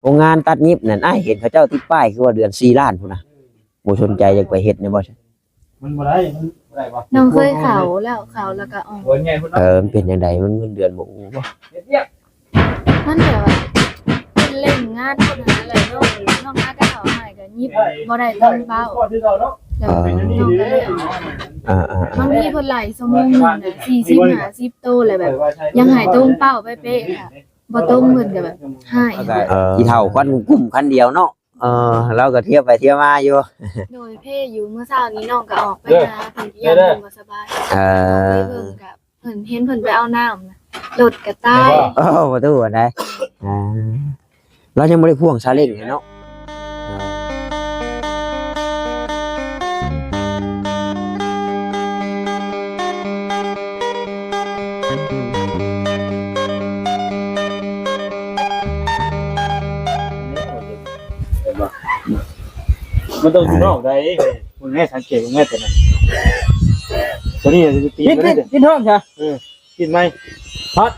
ໂຮງງານຕັດຫຍິບນັ້ນ ອ້າຍເຫັນເຂົາເຈົ້າຕິດປ້າຍຄືວ່າເດືອນສີ່ລ້ານພຸ້ນນະ ບໍ່ສົນໃຈຢາກໄປເຮັດແດ່ບໍ່? ມັນບໍ່ໄດ້ ມັນບໍ່ໄດ້ບໍ່? ນ້ອງເຄີຍເຂົ້າແລ້ວ ເຂົ້າແລ້ວກໍອອກ ເອີ ມັນເປັນຈັ່ງໃດ? ມັນເງິນເດືອນບໍ່ໂອບໍ່? ເຮັດວຽກ ມັນແບບວ່າເພິ່ນເລັ່ງງານເທົ່ານັ້ນແຫຼະ ນ້ອງ ນ້ອງຫາກໍເຂົ້າໃຫ້ກໍຫຍິບບໍ່ໄດ້ຕາມເປົ້າ ນ້ອງກໍເລີຍອອກ ເອີໆໆ ບາງທີເພິ່ນໄລ່ຊົ່ວໂມງໜຶ່ງນະ ສີ່ສິບ ຫ້າສິບໂຕ ແລ້ວແບບຢາກໃຫ້ຕົງເປົ້າເປະໆ ຖ້າບໍ່ຕົງເພິ່ນກໍແບບຮ້າຍ ເອີ ຂີ້ເຖົ້າຄວັນກຸ້ມຄັນດຽວເນາະ ເອີ ລາວກໍທຽວໄປທຽວມາຢູ່ ໂດຍ ເພຢູ່ ມື້ເຊົ້ານີ້ນ້ອງກໍອອກໄປຫາເພິ່ນ ຢ້ານເພິ່ນບໍ່ສະບາຍ ເອີ ໄປເບິ່ງກໍ ເພິ່ນເຫັນເພິ່ນໄປເອົານ້ຳນະ ລົດກະຕາຍ ໂອ້ ປະຕູອັນໃດ ອ່າ ລາວຍັງບໍ່ໄດ້ພ່ວງຊາເລັ້ງເລີຍເນາະ ມັນຕ້ອງຢູ່ນອກໃດ ເບິ່ງໃຫ້ສັງເກດເບິ່ງໃຫ້ຕົວນັ້ນ ຕົວນີ້ມັນຈະຕີນ ກິນ ກິນ ກິນຮອດຊະ ເອີ ກິນໄໝ ຮອດ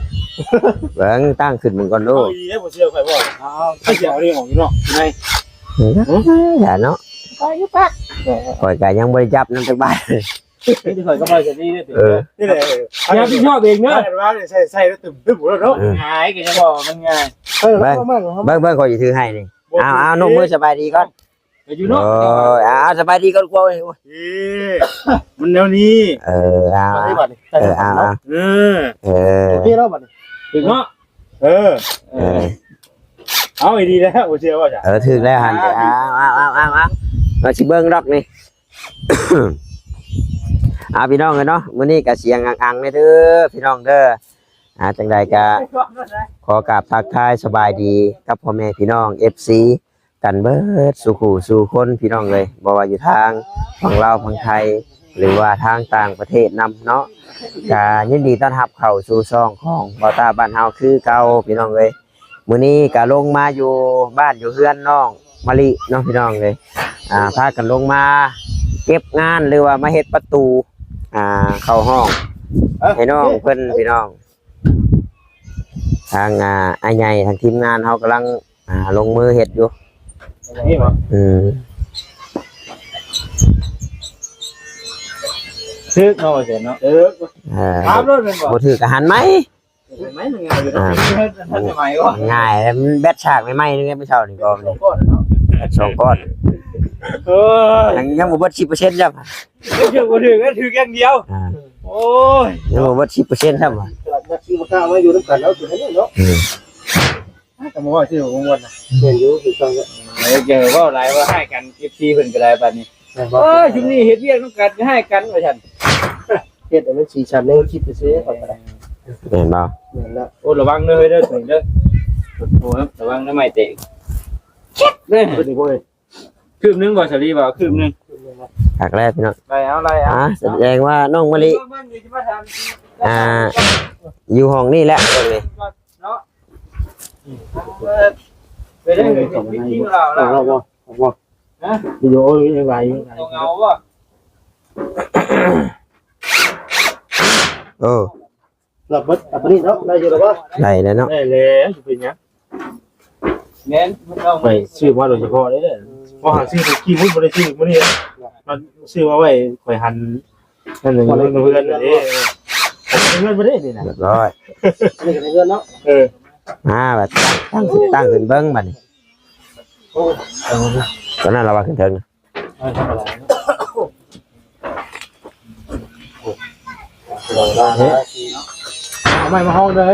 ເບິ່ງຕັ້ງຂຶ້ນເບິ່ງກ່ອນດູ ເອົາດີເດ້ ບໍ່ເຊື່ອຂ້ອຍເວົ້າ ເອົາ ຂ້ອຍຊິເອົານີ້ອອກຢູ່ນອກ ກິນໄໝ ຢ່າເນາະ ຂ້ອຍຢູ່ປາກ ຂ້ອຍກໍຍັງບໍ່ໄດ້ຈັບນຳຈັກບາດ ນີ້ຂ້ອຍກໍບໍ່ໄດ້ຈັບນີ້ເດ້ ເອີ ນີ້ແຫຼະ ຢ່າຜິດຊອບເອງເດີ ວ່າໃສ່ ໃສ່ແລ້ວຕຶມໆໂລດເນາະ ເອີ ງ່າຍກໍຍັງບອກມັນງ່າຍ ເອີ ເບິ່ງ ເບິ່ງ ເບິ່ງ ຂ້ອຍຊິຖືໃຫ້ນີ້ ເອົາ ເອົາ ນົບມືສະບາຍດີກ່ອນ ກໍຢູ່ເນາະ ໂອ້ຍ ອ່າ ສະບາຍດີກ່ອນກວ່າ ໂອ້ຍ ເອີ ມັນແນວນີ້ ເອີ ອ່າ ເອີ ອ່າ ເອີ ເອີ ໂອເຄແລ້ວບັດນີ້ ຖືກເນາະ ເອີ ເອີ ເອົາອີ່ດີແລ້ວ ບໍ່ເຊື່ອວ່າຈະ ເອີ ຖືກແລ້ວຫັ້ນ ອ່າ ອ່າ ອ່າ ອ່າ ອ່າ ຊິເບິ່ງດອກນີ້ ອ່າ ພີ່ນ້ອງເອີຍເນາະ ມື້ນີ້ກໍສຽງອັງໆແດ່ເດີ ພີ່ນ້ອງເດີ ອ່າ ຈັ່ງໃດກໍຂໍກາບທັກທາຍສະບາຍດີກັບພໍ່ແມ່ພີ່ນ້ອງ ເອັຟຊີ ກັນເບິດສູ່ຄູ່ສູ່ຄົນພີ່ນ້ອງເອີຍ ບໍ່ວ່າຢູ່ທາງຝັ່ງລາວຝັ່ງໄທ ຫຼືວ່າທາງຕ່າງປະເທດນຳເນາະ ກະຍິນດີຕ້ອນຮັບເຂົ້າສູ່ຊ່ອງຂອງບ່າວຕ້າບ້ານເຮົາຄືເກົ່າພີ່ນ້ອງເອີຍ. ມື້ນີ້ກະລົງມາຢູ່ບ້ານຢູ່ເຮືອນນ້ອງມະລິເນາະພີ່ນ້ອງເອີຍ ອ່າ ພາກັນລົງມາເກັບງານ ຫຼືວ່າມາເຮັດປະຕູ ອ່າ ເຂົ້າຫ້ອງໃຫ້ນ້ອງເພິ່ນພີ່ນ້ອງ. ທາງ ອ່າ ອ້າຍໃຫຍ່ ທາງທີມງານເຮົາກຳລັງ ອ່າ ລົງມືເຮັດຢູ່ ນີ້ບໍ່ ອືມ ຖືກເນາະ ວ່າຊັ້ນເນາະ ເອີ ເອີ ຖາມໂລດແມ່ນບໍ່ ບໍ່ຖືກກໍຫັນໃໝ່ ເອີ ໃໝ່ມັນງ່າຍຢູ່ເນາະ ອ່າ ທັນສະໄໝບໍ່ ງ່າຍ ມັນແບັດສາກໃໝ່ໆ ນີ້ມື້ເຊົ້ານີ້ກໍ ສອງກ້ອນເນາະ ສອງກ້ອນ ເອີຍ ຍັງ ຍັງບໍ່ເບິດສິບເປີເຊັນຊ້ຳ ເອີ ບໍ່ຖືກ ຖືກຢ່າງດຽວ ອ່າ ໂອ້ຍ ຍັງບໍ່ເບິດສິບເປີເຊັນຊ້ຳວ່າ ນັກຊີວະກາມາຢູ່ນຳກັນເອົາຕົວນີ້ເນາະ ອືມ ອ່າ ກໍບໍ່ວ່າຊື່ບໍ່ມ່ວນນະ ແມ່ນຢູ່ ຖືກຕ້ອງແລ້ວ ເອີ ຢ່າເວົ້າຫຼາຍ ເວົ້າຮ້າຍກັນ ເອັຟຊີ ເພິ່ນກໍໄດ້ບາດນີ້ ແມ່ນບໍ່ ໂອ້ຍ ຊຸມນີ້ເຮັດວຽກນຳກັນ ຮ້າຍກັນວ່າຊັ້ນ ເຮັດໃຫ້ມັນສີສັນໃນຄລິບຊື່ໆ ຂ້ອຍກໍໄດ້ ແມ່ນບໍ່ ແມ່ນແລ້ວ ໂອ້ ລະວັງເດີເຮີ້ຍເດີ ໂອ້ ລະວັງເດີໄມ້ເຕະ ເດີ ຂຶ້ນອີກບໍ່ເຮີ້ຍ ຄືບໜຶ່ງບໍ່ ສາລີ ວ່າຄືບໜຶ່ງ ຄັກແລ້ວພີ່ນ້ອງ ໄລ່ເອົາ ໄລ່ເອົາ ອ່າ ສະແດງວ່ານ້ອງມະລິ ອ່າ ຢູ່ຫ້ອງນີ້ແຫຼະ ເບິ່ງນີ້ ເນາະ ໄປເລີຍ ເອີ ເອົາບໍ່ ເອົາບໍ່ ຮະ ວິດີໂອຍັງຫຼາຍຢູ່ ເອົາບໍ່ ເອີ ລະເບິດ ອັນນີ້ເນາະ ໄດ້ຢູ່ແລ້ວບໍ່ ໄດ້ແລ້ວເນາະ ໄດ້ແລ້ວ ຊິເປັນຫຍັງ ແມ່ນ ໄປຊື້ມາໂດຍສະເພາະເດ້ ເພາະຫາຊື້ກີ້ພຸ້ນ ບໍ່ໄດ້ຊື້ມື້ນີ້ ມັນຊື້ມາໄວ້ ຂ້ອຍຫັນ ນັ້ນ ຢູ່ເຮືອນເດ້ ເຮືອນບໍ່ໄດ້ນີ້ນະ ຮຽບຮ້ອຍ ອັນນີ້ກໍໃນເຮືອນເນາະ ເອີ ມາບັດຕັ້ງ ຕັ້ງ ຕັ້ງຂຶ້ນເບິ່ງບັດນີ້ ໂອ້ ຕອນນັ້ນລະວ່າຂຶ້ນເທິງ ເອົາໄມ້ມາຫ້ອງເດີ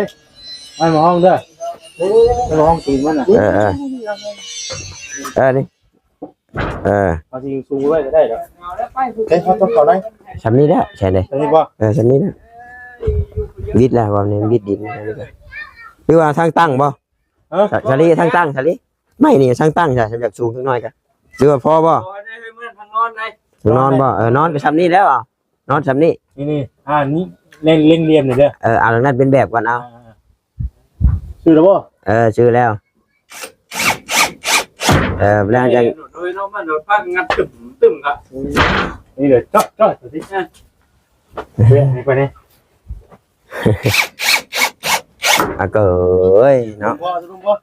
ໄມ້ມາຫ້ອງເດີ ໄມ້ມາຫ້ອງຕີນມັນນະ ເອີ ເອີ ເອີ ນີ້ ເອີ ເອົາທີ່ສູງໄວ້ກໍໄດ້ດອກ ເອີ ເຮົາຕ້ອງເຂົ້າໃນ ສ່ຳນີ້ແຫຼະ ໃຊ່ເດ້ ສ່ຳນີ້ບໍ່ ເອີ ສ່ຳນີ້ແຫຼະ ວິດແລ້ວ ວ່ານີ້ວິດດິນ ຫຼືວ່າທາງຕັ້ງບໍ່? ຮະ ສາລີ ທາງຕັ້ງ ສາລີ ໄມ້ນີ້ທາງຕັ້ງ ສະ ຢາກສູງຈັກໜ້ອຍກະ ຫຼືວ່າພໍບໍ່? ທາງນອນໄດ້ ທາງນອນບໍ່? ເອີ ນອນກໍສ່ຳນີ້ແລ້ວ ນອນສ່ຳນີ້ ນີ້ໆ ອ່າ ນີ້ ເລັ່ງ ເລັ່ງລຽມນີ້ເດີ ເອີ ເອົາທາງນັ້ນເປັນແບບກ່ອນ ເອົາ ອ່າ ຊື້ແລ້ວບໍ່? ເອີ ຊື້ແລ້ວ ເອີ ແລ້ວຈັ່ງ ໂດຍ ໂດຍ ໂດຍ ມັນໂດດປາກງັດຕຶ້ມໆ ກະ ນີ້ເດີ ຈອດ ຈອດ ຊິ ອ່າ ເອີ ໄປນີ້ ອາ ເກີຍເນາະ ບໍ່ ບໍ່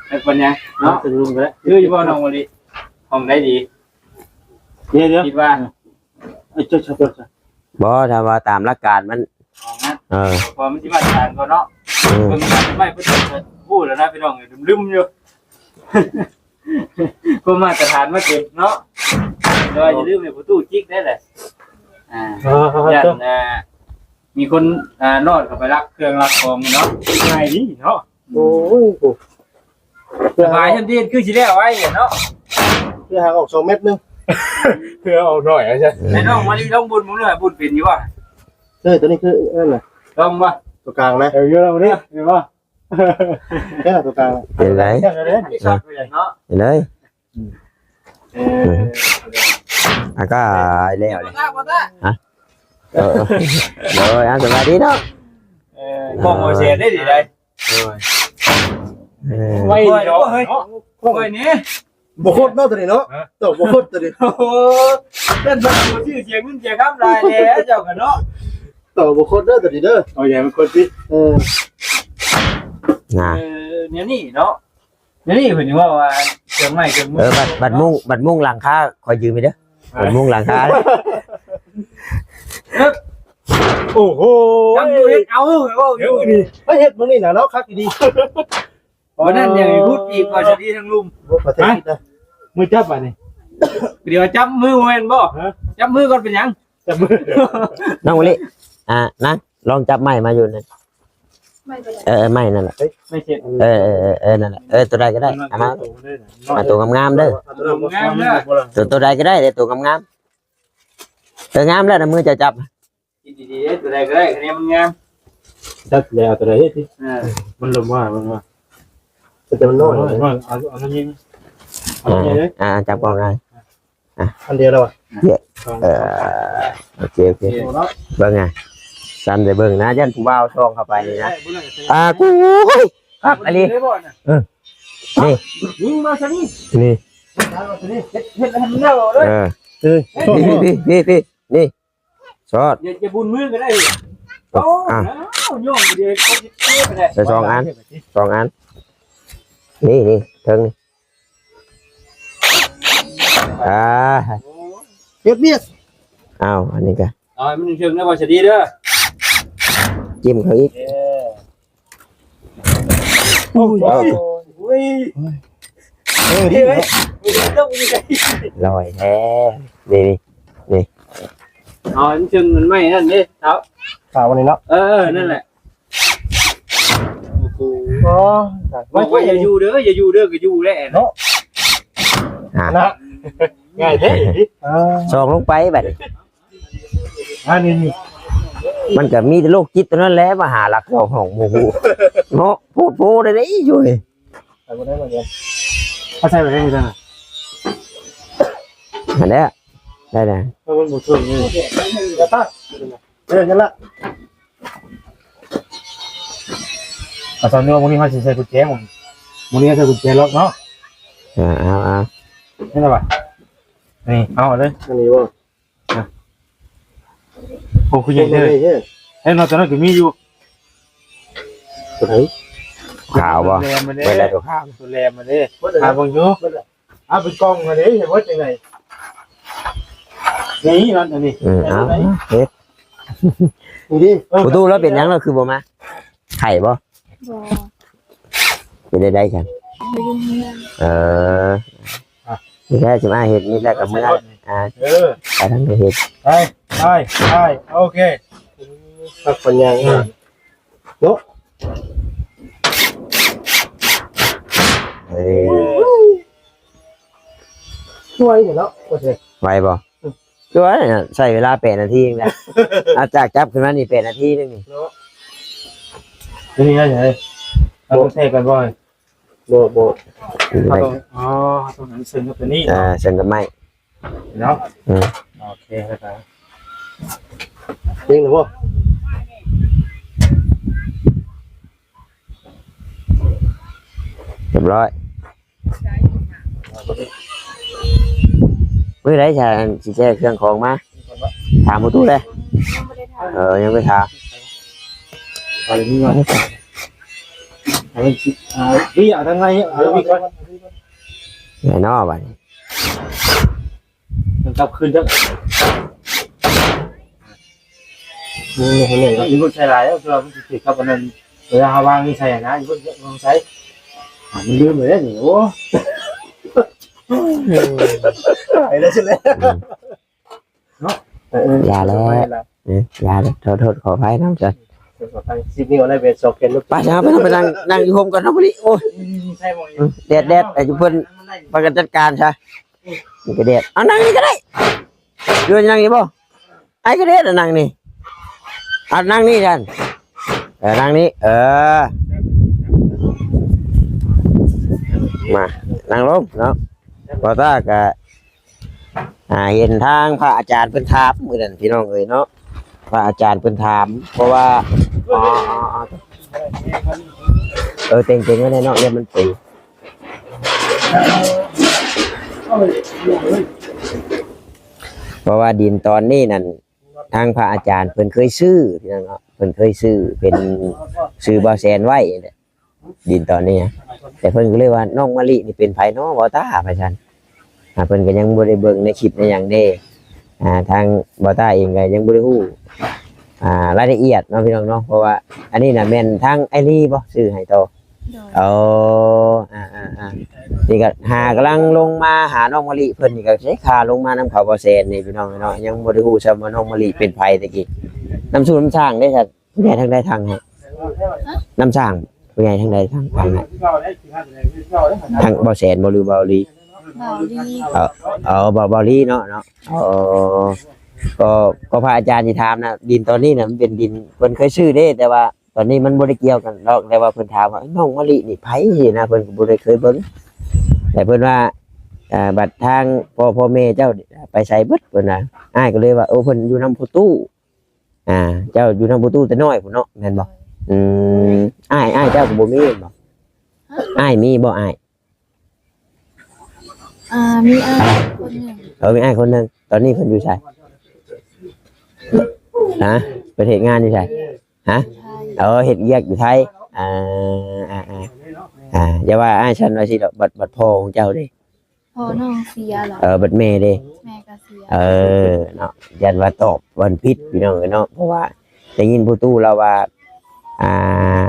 ແລ້ວເປັນຫຍັງເນາະ? ຄືຢູ່ບໍ່ນ້ອງມະລິ? ຫ້ອງໃດດີ? ດຽວໆ ຄິດວ່າ ເອີ ເຈົ້າ ເຈົ້າ ເຈົ້າ ບໍ່ ຖ້າວ່າຕາມຫຼັກການມັນ ເອີ ເພາະມັນຊິມາດຕະຖານກ່ອນເນາະ. ອືມ ເບິ່ງໄມ້ເພິ່ນກໍຮູ້ແລ້ວນະພີ່ນ້ອງເອີຍ ລຶມໆຢູ່ ກໍມາດຕະຖານມາເຕັມເນາະ. ແຕ່ວ່າຢ່າລືມໃຫ້ປະຕູຈິກໄດ້ແຫຼະ. ອ່າ ເອີ ຢ້ານ ເອີ ມີຄົນ ອ່າ ລອດເຂົ້າໄປລັກເຄື່ອງລັກຂອງເນາະ. ງ່າຍດີເນາະ. ໂອ້ຍ ໂອ້ ສະບາຍ ທຳອິດຄືຊິແລ້ວໄວເນາະ. ເພື່ອຫາອອກສອງແມັດໜຶ່ງ ເພື່ອອອກໜ້ອຍວ່າຊັ້ນ. ແມ່ນ້ອງມາລີລອງບຸນເບິ່ງເດີ ບຸນເປັນຢູ່ບໍ່? ເອີ ຕົວນີ້ຄືອັນນັ້ນນະ ລອງບໍ່? ຕົວກາງນະ. ເອີ ຢູ່ລອງເດີ ເຫັນບໍ່? ເອີ ຕົວກາງນະ ເປັນໄດ? ເປັນໄດ? ເປັນໄດ? ເອີ ອາກາດແລ້ວ ບໍ່ຕາ ບໍ່ຕາ ຮະ? ເອີ ເອີ ເອີ ເອົາ ສະບາຍດີເນາະ. ເອີ ຂອງບໍ່ແຊນໄດ້ດີໃດ. ໂດຍ ເອີ ໄວເນາະ ເນາະ ຂ້ອຍນີ້ ບໍ່ຄົດເນາະຕົວນີ້ເນາະ. ຮະ? ເຈົ້າບໍ່ຄົດຕົວນີ້. ໂອ້ໂຫ ເປັນເພິ່ນບໍ່ຊື່ສຽງເງິນສຽງຄຳຫຼາຍແລ້ວເຈົ້າກໍເນາະ. ເຈົ້າບໍ່ຄົດເດີຕົວນີ້ເດີ. ເອົາຢ່າມັນຄົດຕິ. ເອີ ນະ ເອີ ແນວນີ້ເນາະ. ນີ້ເພິ່ນເວົ້າວ່າເຄື່ອງໄມ້ເຄື່ອງມື. ເອີ ບັດ ບັດມຸງ ບັດມຸງຫຼັງຄາ ຂ້ອຍຢືມໄປເດີ. ເອີ ບັດມຸງຫຼັງຄາ. ໂອ້ໂຫ ຍັງຢູ່ເຮັດເອົາ ເວົ້າຢູ່ນີ້ ໄປເຮັດມື້ນີ້ນະເນາະ ຄັກດີ. ວັນນັ້ນຍັງພຸດອີກວ່າຊິດີທາງລຸ່ມ. ບໍ່ປະເທດ ຮະ? ມືຈັບບາດນີ້ ດຽວຈັບມືແມ່ນບໍ່? ຮະ? ຈັບມືກ່ອນ ເປັນຫຍັງ? ຈັບມື ນ້ອງມະລິ ອ່າ ນາງ ລອງຈັບໄມ້ມາຢູ່ນັ້ນ. ໄມ້ຕົວໃດ? ເອີ ເອີ ໄມ້ນັ້ນແຫຼະ ເອີ ເອີ ນັ້ນແຫຼະ ເອີ ຕົວໃດກໍໄດ້ ເອົາມາ ເອົາຕົວງາມໆເດີ ເອົາຕົວງາມໆເດີ ຕົວ ຕົວໃດກໍໄດ້ ແຕ່ຕົວງາມໆ ເອີ ງາມແລ້ວນະ ມືຈະຈັບ ຄິດດີໆເດີ ຕົວໃດກໍໄດ້ ຄັນນີ້ມັນງາມ ຈັບແລ້ວຕົວໃດເຮັດຕິ ເອີ ມັນລົມວ່າ ມັນວ່າ ແຕ່ມັນນ້ອຍ ເອົາ ເອົາ ເອົາ ຈັບກ້ອງໄດ້. ອ່າ ອັນດຽວແລ້ວຫວາ? ເອີ ໂອເຄ ໂອເຄ ເບິ່ງອ່ະ ສັ່ນໄດ້ເບິ່ງນະ ຢ້ານຜູ້ບ່າວສ່ອງເຂົ້າໄປນີ້ນະ. ອ່າ ກູ ໂອ້ຍ ຄັກອີ່ຫຼີ ເອີ ນີ້ ຍິງມາຊະນີ້ ນີ້ ເຮັດ ເຮັດໃຫ້ມັນເໜີເລີຍ ເອີ ເອີ ນີ້ ນີ້ ນີ້ ນີ້ ນີ້ ຊອດ ຢ່າ ຢ່າບຸນມືກໍໄດ້. ໂອ້ ອ້າວ ໂຍມດຽວ ໃສ່ສອງອັນ ສອງອັນ ນີ້ ນີ້ ເທິງນີ້ ອ່າ ເຮັດວຽກ ອ້າວ ອັນນີ້ກະ ເອົາໃຫ້ມັນເທິງນະ ບໍ່ສະດີເດີ ຈິ້ມເຂົາອີກ ເອີ ໂອ້ຍ ເອີ ດີເນາະ ລອຍແທ້ ນີ້ ນີ້ ນີ້ ເອົາໃຫ້ມັນເທິງມັນໄມ້ນັ້ນເດ້ ເອົາ ຂາວອັນນີ້ເນາະ ເອີ ນັ້ນແຫຼະ. ໂອ້ໂຫ ບໍ່ ບອກວ່າຢ່າຢູ່ເດີ ຢ່າຢູ່ເດີ ກໍຢູ່ແຫຼະເນາະ ອ່າ ນະ ງ່າຍແທ້ ເອີ ສອງລົງໄປບັດນີ້ ອັນນີ້ ມັນກໍມີແຕ່ໂລກຈິດເທົ່ານັ້ນແຫຼະ ມາຫາລັກເຂົ້າຫ້ອງໝູ່ເນາະ ໂພດໂພໄດ້ເດ້ຢູ່ນີ້ ໃສ່ບໍ່ໄດ້ບໍ່ດຽວ ເອົາໃສ່ໄປໄດ້ຈັ່ງໃດ ຫັ້ນແຫຼະ ໄດ້ນະ ເອີ ມັນບໍ່ເຖິງນີ້ ຢ່າຕາ ເອີ ນັ້ນລະ ອາ ຕອນນີ້ວ່າມື້ນີ້ເຮົາຊິໃສ່ກຸນແຈ ມື້ນີ້ ມື້ນີ້ເຮົາໃສ່ກຸນແຈລັອກເນາະ ອ່າ ເອົາ ເອົາ ນີ້ລະຫວາ ນີ້ ເອົາເລີຍ ອັນນີ້ບໍ່ ອ່ະ ໂອ້ ຄືໃຫຍ່ເດີ ໃຫຍ່ເດີ ເຫັນບໍ່ ຕອນນັ້ນກໍມີຢູ່ ຕົວໃດ ຂາວບໍ່ ແຫຼມມາເດ້ ເບິ່ງແລ້ວຕົວຂາວ ຕົວແຫຼມມາເດ້ ຫາເບິ່ງຢູ່ ເອົາເປັນກ່ອງມາເດ້ ເຫັນວ່າຈັ່ງໃດ ນີ້ມັນອັນນີ້ ອືມ ເອົາເຮັດ ນີ້ດິ ປະຕູລາວເປັນຫຍັງລາວຄືບໍ່ມາ ໄຂ້ບໍ່? ບໍ່ ເປັນໄດ້ໃດຊັ້ນ? ບໍ່ຢູ່ເຮືອນ ເອີ ອ່ະ ນີ້ແຫຼະຊິມາເຮັດ ນີ້ແຫຼະກໍເມືອ ອ່າ ເອີ ໄປທາງເຮັດ ໄປ ໄປ ໄປ ໂອເຄ ພັກຜ່ອນຫຍ່າງ ອ່າ ເນາະ ເອີ ໄວເນາະ ໄວບໍ່? ຄືວ່າໃຊ້ເວລາແປດນາທີເອງນະ ອາ ຈາກຈັບຂຶ້ນມານີ້ແປດນາທີໜຶ່ງນີ້ ເນາະ ຕົວນີ້ໄດ້ໃດ ເອົາແຊກັນບໍ່? ບໍ່ ບໍ່ ເຮົາຕ້ອງ ອໍ ເຮົາຕ້ອງເຊື່ອມກັບຕົວນີ້ ອ່າ ເຊື່ອມກັບໄມ້ ເນາະ ອືມ ໂອເຄ ແລ້ວກໍຍິງແລ້ວບໍ່? ຮຽບຮ້ອຍ ມື້ໃດຈະຊິແຈກເຄື່ອງຂອງມາ? ຖາມປະຕູເດ້ ຍັງບໍ່ໄດ້ຖາມ ເອີ ຍັງໄປຖາມ ເອົາເລີຍ ມີຫຍັງ? ເອົາ ພີ່ເອົາທາງໃນ ເອົາພີ່ກ່ອນ ແນ່ນອນບັດນີ້ ມັນກັບຄືນຈັກ ນີ້ ນີ້ ນີ້ ອີ່ບຸດໃສ່ຫຼາຍແລ້ວ ຄືວ່າມັນຊິຖືກກັບອັນນັ້ນ ເວລາເຮົາວາງນີ້ໃສ່ຫັ້ນນະ ອີ່ບຸດວາງໃສ່ ອ່າ ມັນລືມໄປແລ້ວນີ້ ໂອ້ ຕາຍແລ້ວຊິແລ້ວ ອືມ ເນາະ ເອີ ເອີ ຢ່າແລ້ວ ເອີ ຢ່າແລ້ວ ຂໍໂທດ ຂໍອະໄພນຳຊັ້ນ ສິບນິ້ວໄດ້ເວດສອງແຂນ ໄປຊະ ໄປ ໄປນັ່ງ ນັ່ງຢູ່ຮົ່ມກ່ອນເນາະ ມື້ນີ້ ໂອ້ຍ ອືມ ໃຊ່ບໍ່ ອືມ ແດດ ແດດ ໃຫ້ເພິ່ນພາກັນຈັດການຊະ ນີ້ກໍແດດ ເອົານັ່ງນີ້ກໍໄດ້ ຫຼືວ່ານັ່ງນີ້ບໍ່ ອ້າຍກໍແດດ ນັ່ງນີ້ ເອົານັ່ງນີ້ຊັ້ນ ເອີ ນັ່ງນີ້ ເອີ ມາ ນັ່ງລົງເນາະ ບໍ່ຕາກະ ອ່າ ເຫັນທາງພະອາຈານເພິ່ນຖາມມື້ນັ້ນພີ່ນ້ອງເອີຍເນາະ ພະອາຈານເພິ່ນຖາມ ເພາະວ່າ ອໍ ອໍ ອໍ ເອີ ເຕັງໆ ໄວ້ແນ່ເນາະ ຢ້ານມັນເປັນ ເພາະວ່າດິນຕອນນີ້ນັ້ນ ທາງພະອາຈານເພິ່ນເຄີຍຊື້ ພີ່ນ້ອງເນາະ ເພິ່ນເຄີຍຊື້ເປັນ ຊື້ບ່າວແສນໄວ້ ດິນຕອນນີ້ ແຕ່ເພິ່ນກໍເລີຍວ່າ ນ້ອງມະລິນີ້ເປັນໃຜເນາະ ບ່າວຕາ ວ່າຊັ້ນ ອ່າ ເພິ່ນກໍຍັງບໍ່ໄດ້ເບິ່ງໃນຄລິບໃນຫຍັງເດ້ ອ່າ ທາງບ່າວຕາເອງກໍຍັງບໍ່ໄດ້ຮູ້ ອ່າ ລາຍລະອຽດເນາະ ພີ່ນ້ອງເນາະ ເພາະວ່າອັນນີ້ນະແມ່ນທາງອ້າຍລີບໍ ຊື້ໃຫ້ຕໍ່? ໂດຍ ເອົາ ອ່າໆໆ ນີ້ກໍຫາກຳລັງລົງມາຫານ້ອງມະລິ ເພິ່ນນີ້ກໍໃຊ້ຂາລົງມານຳເຂົາບໍ່ແສນນີ້ ພີ່ນ້ອງເນາະ ຍັງບໍ່ໄດ້ຮູ້ຊ້ຳວ່ານ້ອງມະລິເປັນໃຜແຕ່ກີ້ ນຳສູ່ນຳຊ່າງເດ້ ຜູ້ໃຫຍ່ທາງໃດທາງໃຫ້ ນຳຊ່າງ ຜູ້ໃຫຍ່ທາງໃດທາງ ທາງໃຫ້ ທາງບໍ່ແສນບໍ່ ຫຼືບໍ່ລີ? ບໍ່ລີ ເອີ ເອີ ບໍ່ ບໍ່ລີເນາະ ເນາະ ເອີ ກໍ ກໍພະອາຈານຊິຖາມນະ ດິນຕອນນີ້ນະ ມັນເປັນດິນເພິ່ນເຄີຍຊື້ເດ້ ແຕ່ວ່າຕອນນີ້ມັນບໍ່ໄດ້ກ່ຽວກັນດອກ ແຕ່ວ່າເພິ່ນຖາມວ່າ ນ້ອງມະລິນີ້ໃຜ? ຊີ້ນະ ເພິ່ນກໍບໍ່ໄດ້ເຄີຍເບິ່ງ ແຕ່ເພິ່ນວ່າ ອ່າ ບັດທາງພໍ່ ພໍ່ແມ່ເຈົ້າໄປໃສເບິດ? ເພິ່ນວ່າ ອ້າຍກໍເລີຍວ່າ ໂອ້ ເພິ່ນຢູ່ນຳພໍ່ຕູ້ ອ່າ ເຈົ້າຢູ່ນຳພໍ່ຕູ້ແຕ່ນ້ອຍພຸ້ນເນາະ ແມ່ນບໍ່? ອືມ ອ້າຍ ອ້າຍເຈົ້າກໍບໍ່ມີແມ່ນບໍ່? ອ້າຍມີບໍ່ອ້າຍ? ອ່າ ມີອ້າຍຄົນໜຶ່ງ ເອີ ມີອ້າຍຄົນໜຶ່ງ ຕອນນີ້ເພິ່ນຢູ່ໃສ? ຮະ? ເພິ່ນເຮັດງານຢູ່ໃສ? ຮະ? ເອີ ເຮັດວຽກຢູ່ໄທ ອ່າ ອ່າ ອ່າ ຢ່າວ່າອ້າຍຊັ້ນວ່າຊີ້ດອກ ບັດ ບັດພໍ່ຂອງເຈົ້າເດ້? ພໍ່ນ້ອງເສຍແລ້ວ ເອີ ບັດແມ່ເດ້? ແມ່ກໍເສຍ ເອີ ເນາະ ຢ້ານວ່າຕອບມັນຜິດ ພີ່ນ້ອງເອີຍເນາະ ເພາະວ່າໄດ້ຍິນພໍ່ຕູ້ລາວວ່າ ອ່າ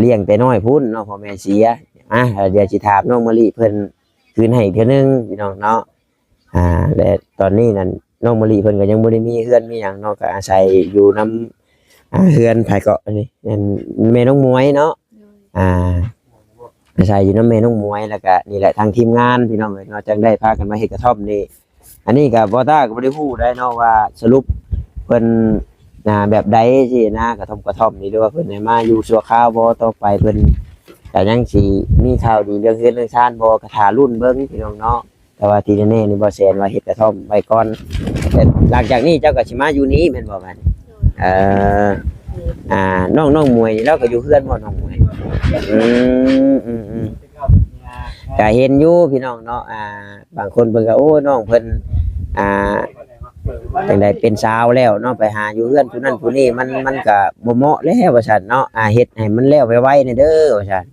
ລ້ຽງແຕ່ນ້ອຍພຸ້ນເນາະ ພໍ່ແມ່ເສຍ ອ່າ ດຽວຊິຖາມນ້ອງມະລິເພິ່ນຄືນໃຫ້ອີກເທື່ອໜຶ່ງ ພີ່ນ້ອງເນາະ ອ່າ ແລະຕອນນີ້ນັ້ນ ນ້ອງມະລິເພິ່ນກໍຍັງບໍ່ໄດ້ມີເຮືອນມີຫຍັງເນາະ ກໍອາໄສຢູ່ນຳ ອ່າ ເຮືອນໃຜເກາະ ອັນນີ້ ແມ່ນ້ອງໝວຍເນາະ ໂດຍ ອ່າ ອາໄສຢູ່ນຳແມ່ນ້ອງໝວຍ ແລ້ວກະນີ້ແຫຼະ ທາງທີມງານພີ່ນ້ອງເອີຍເນາະ ຈັ່ງໄດ້ພາກັນມາເຮັດກະທ່ອມນີ້ ອັນນີ້ກະບໍ່ຕ້າກໍບໍ່ໄດ້ຮູ້ໄດ້ເນາະວ່າສະຫຼຸບເພິ່ນ ອ່າ ແບບໃດຊີ້ນະ ກະທ່ອມ ກະທ່ອມນີ້ ຫຼືວ່າເພິ່ນໃຫ້ມາຢູ່ຊົ່ວຄາວບໍ່ ຕໍ່ໄປເພິ່ນກະຍັງຊິມີຂ່າວດີເລື່ອງເຮືອນເລື່ອງຊານບໍ່ ກະຖ້າລຸ້ນເບິ່ງພີ່ນ້ອງເນາະ. ແຕ່ວ່າທີ່ແນ່ໆນີ້ ບໍ່ແຊນວ່າເຮັດກະທ່ອມໄວ້ກ່ອນ ແຕ່ຫຼັງຈາກນີ້ເຈົ້າກໍຊິມາຢູ່ນີ້ແມ່ນບໍ່ບັດນີ້? ໂດຍ ເອີ ອ່າ ນ້ອງ ນ້ອງໝວຍນີ້ລາວກໍຢູ່ເຮືອນບໍ່ ນ້ອງໝວຍ? ອືມ ອືມ ອືມ ກໍເຫັນຢູ່ພີ່ນ້ອງເນາະ ອ່າ ບາງຄົນເພິ່ນກໍ ໂອ້ ນ້ອງເພິ່ນ ອ່າ ຈັ່ງໃດເປັນສາວແລ້ວເນາະ ໄປຫາຢູ່ເຮືອນຜູ້ນັ້ນຜູ້ນີ້ ມັນ ມັນກໍບໍ່ເໝາະແລ້ວວ່າຊັ້ນເນາະ ອ່າ ເຮັດໃຫ້ມັນແລ້ວໄວໆແດ່ເດີວ່າຊັ້ນ